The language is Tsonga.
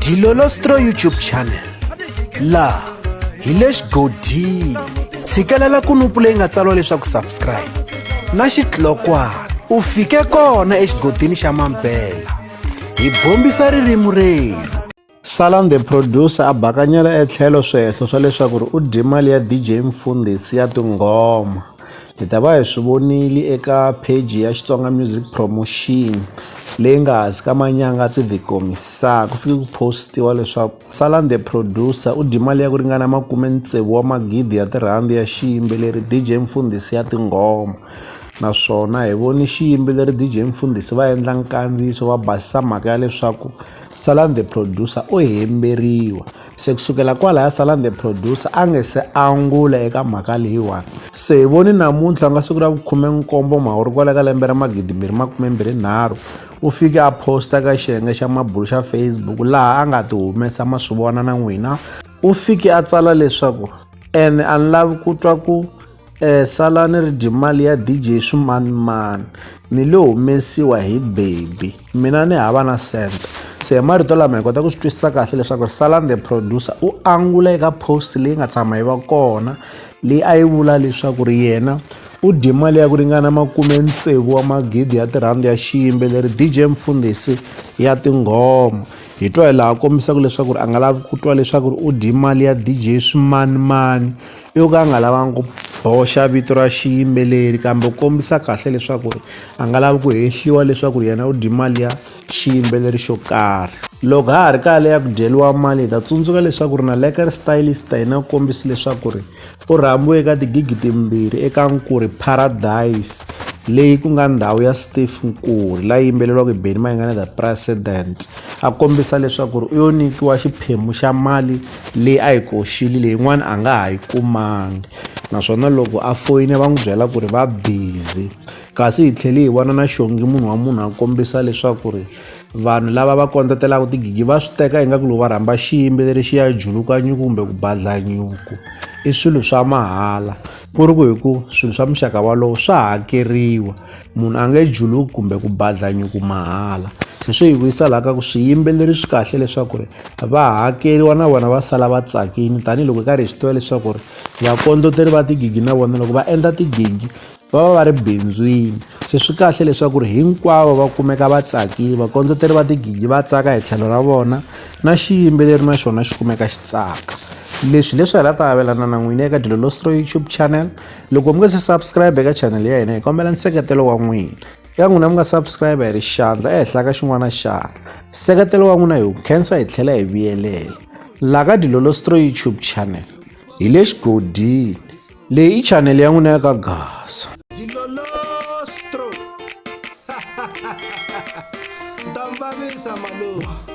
Dilolostro YouTube channel laha hi le xigodini tshikelela kunupu leyi nga tsariwa leswaku subscribe na xitlokwana u fike kona exigodini xa mampela hi bombisa ririmi rerhu. Salan the Producer a bakanyela etlhelo swihehlo swa leswaku ri u dye mali ya DJ Mfundhisi ya tinghoma. Hi ta va hi swi vonile eka page ya Xitsonga Music Promotion leyi nga hansi ka Manyangatsi the Commissar ku fike ku postiwa leswaku Salan the Producer u dye mali ya ku ringana makume tsevu wa magidi ya tirhandi ya xiyimbeleri DJ Mfundhisi ya tinghoma. Naswona hi voni xiyimbeleri DJ Mfundhisi va endla nkandziyiso va basisa mhaka ya leswaku Salan the Producer u hemberiwa. Se kusukela kwalaya Salan the Producer a nge se angula eka mhaka leyiwani. Se hi voni namuntlha nga siku ra vukhume-nkombo Mhawuri kwala ka lembe ra 2023 u fike a posta ka xiyenge xa mabulo xa Facebook laha a nga ti humesa ma swi vona na n'wina. U fike a tsala leswaku ene a ni lavi ku twa ku Salani ri dye mali ya DJ swimanimani ni lo humesiwa hi baby mina ni hava na cent se hi marito lama hi kota ku swi twisisa kahle leswaku Salani the producer u angula eka post leyi nga tshama yi va kona leyi a yi vula leswaku ri yena u dye mali ya ku ringana makume tsevu wa magidi ya tirhandi ya xiyimbeleri DJ Mfundhisi ya tinghoma hi twa hi laha kombisaka leswaku ri a nga lavi ku twa leswaku ri u dye mali ya DJ swimanimani yo ka a nga lavanga ku boxa vito ra xiyimbeleri kambe u kombisa kahle leswaku ri a nga lavi ku hehliwa leswaku yena u dye mali ya xiyimbeleri xo karhi. Loko ha ha ri ka ya ku dyeriwa mali hi ta tsundzuka leswaku ri na Lekker Stylist yena u kombise leswaku ri u rhambiwe eka tigigi timbirhi eka Nkuri Paradise leyi ku nga ndhawu ya Steve Nkuri la yimbeleriwaka hi Benny Mayengani the President a kombisa leswaku ri u yo nyikiwa xiphemu xa mali leyi a yi koxile leyin'wana a nga ha yi kumangi naswona loko a foyina va n'wi byela ku ri va busy kasi hi tlhele hi vona na Xongi munhu wa munhu a kombisa leswaku ri vanhu lava va kondzetelaka tigigi va swi teka ingaku loko va rhamba xiyimbeleri xi ya juluka nyuku kumbe ku badla nyuku i swilo swa mahala ku ri ku hi ku swilo swa muxaka walowo swa hakeriwa munhu a nge juluki kumbe ku badla nyuku mahala se swi hi vuyisa laha ka ku swiyimbeleri swi kahle leswaku ri va hakeriwa na vona va sala va tsakile tanihiloko hi karhi hi swi tiva leswaku ri vakondleteri va tigigi na vona loko va endla tigigi va va va ri bindzwini se swi kahle leswaku ri hinkwavo va kumeka va tsakile vakondleteri va tigigi va tsaka hi tlhelo ra vona na xiyimbeleri na xona xi kumeka xi tsaka leswi leswi hi la ta avelana na n'wina eka Dilolostro YouTube channel loko mi nga se subscribe eka channel ya hina hi kombela nseketelo wa n'wina eka n'wina mi nga subscribe hi ri xandla ehenhla ka xin'wana xandla nseketelo wa n'wina hi wu khensa hi tlhela hi vuyelela laha ka Dilolostro YouTube channel hi le xigodini leyi i channel ya n'wina ya ka Gaza. Dilolostro. Nta mi vavisa malume.